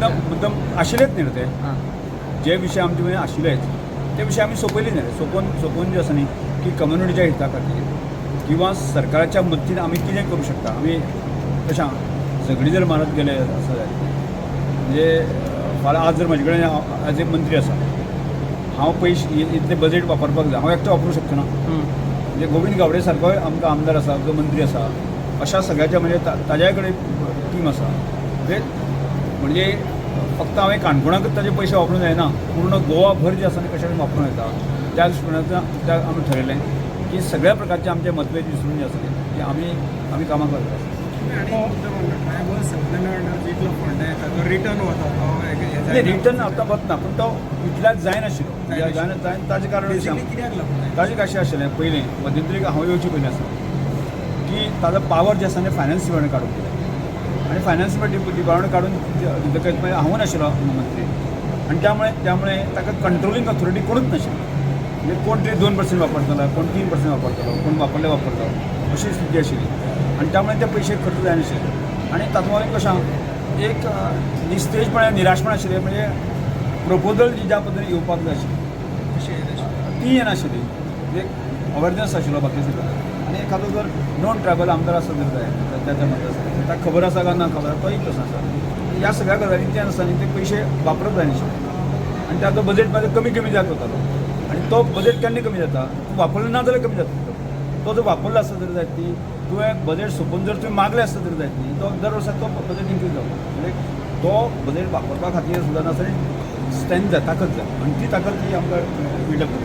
मुद्दम मुद्दम आशिल्लेच न्ही रे ते. हां. जे विशय आमचे कडेन आशिल्लेच ते विशय आमी सोंपयले न्ही रे. सोंपोवन सोंपोवन जे आसा न्ही की कम्युनिटीच्या हिता खातीर किंवा सरकाराच्या मदतीन आमी कितें करूं शकता. आमी कशें आहा, झगडी जर मारत गेले आसा जायत, म्हणजे फाल्यां आज जर म्हजे कडेन एज ए मंत्री आसा हांव, पयशे इतले बजेट वापरपाक जाय, हांव एकटो वापरूंक शकचो ना. म्हणजे गोविंद गावडे सारकोय आमकां आमदार आसा, जो मंत्री आसा, अशा सगळ्याच्या म्हणजे ताज्याय कडेन टीम आसा. म्हणजे म्हणजे फक्त हांवें काणकोणाकच ताजे पयशे वापरूंक जायना, पूर्ण गोवा भर जे आसा ते कशें वापरूंक येता. त्या दृश्टीकोनांतल्यान त्या आमी ठरयलें की सगळ्या प्रकारचे आमचे मतभेद विसरून जे आसा ते आमी आमी कामां करता. आनी एक मुद्दो म्हणलो, ट्रायबल सेटलमेंट जितलो फंड येता तो रिटर्न वता तो हे नाही, रिटर्न आतां वतना, पूण तो इतल्याच जायनाशिल्लो. जायना जायना ताजें कारण बेसिकली कित्याक लागून? ताजें कशें आशिल्लें, पयलीं मध्यंतरीक हांव येवचे पयलीं आसा की ताजो पावर जे आसा ते फायनान्स डिपार्टमेंट काडून दिलें आनी फायनान्स डिपार्टमेंट काडून दितकच मागीर हांवूय नाशिल्लो मंत्री आनी त्यामुळे ताका कंट्रोलिंग ऑथॉरिटी कोणूच नाशिल्ली. म्हणजे कोण तरी 2% वापरतलो, कोण 3% वापरतलो, कोण वापरले वापरतलो, अशी स्थिती आशिल्ली आनी त्यामुळे ते पयशे खर्च जायनाशिल्ले. आनी तातूंत कशें आहा, एक निस्तेजपण, निराशपण आशिल्लें. म्हणजे प्रपोजल जी ज्या पद्दतीन येवपाक जाय आशिल्ली कशें येनाशिल्लें? ती येनाशिल्ली. म्हणजे अवेरनेस आशिल्लो बाकी सगळं. आनी एखादो जर नॉन ट्रायबल आमदार आसत जर जाय तर त्या मतदारसंघात ताका खबर आसा काय ना खबर आसा, तो एक प्रस्न आसा. ह्या सगळ्या गजालींनी ते आसता न्ही ते पयशे वापरप जायनाशिल्ले आनी ताचो बजेट मागीर कमी कमी जायत वतालो. आनी तो बजेट केन्ना कमी जाता? तूं वापरलो ना जाल्यार कमी जाता. तो जर वापरलो आसत जर जायत न्ही, तुवें बजेट सोंपून जर तुवें मागलें आसत जर जायत न्ही, तो दर वर्सा तो बजेट इन्क्रीज जाता. म्हणजे तो बजेट वापरपा खातीर सुद्दां नासतना स्ट्रेंथ जाय, ताकद जाय आनी ती ताकद ती आमकां बिल्डअप.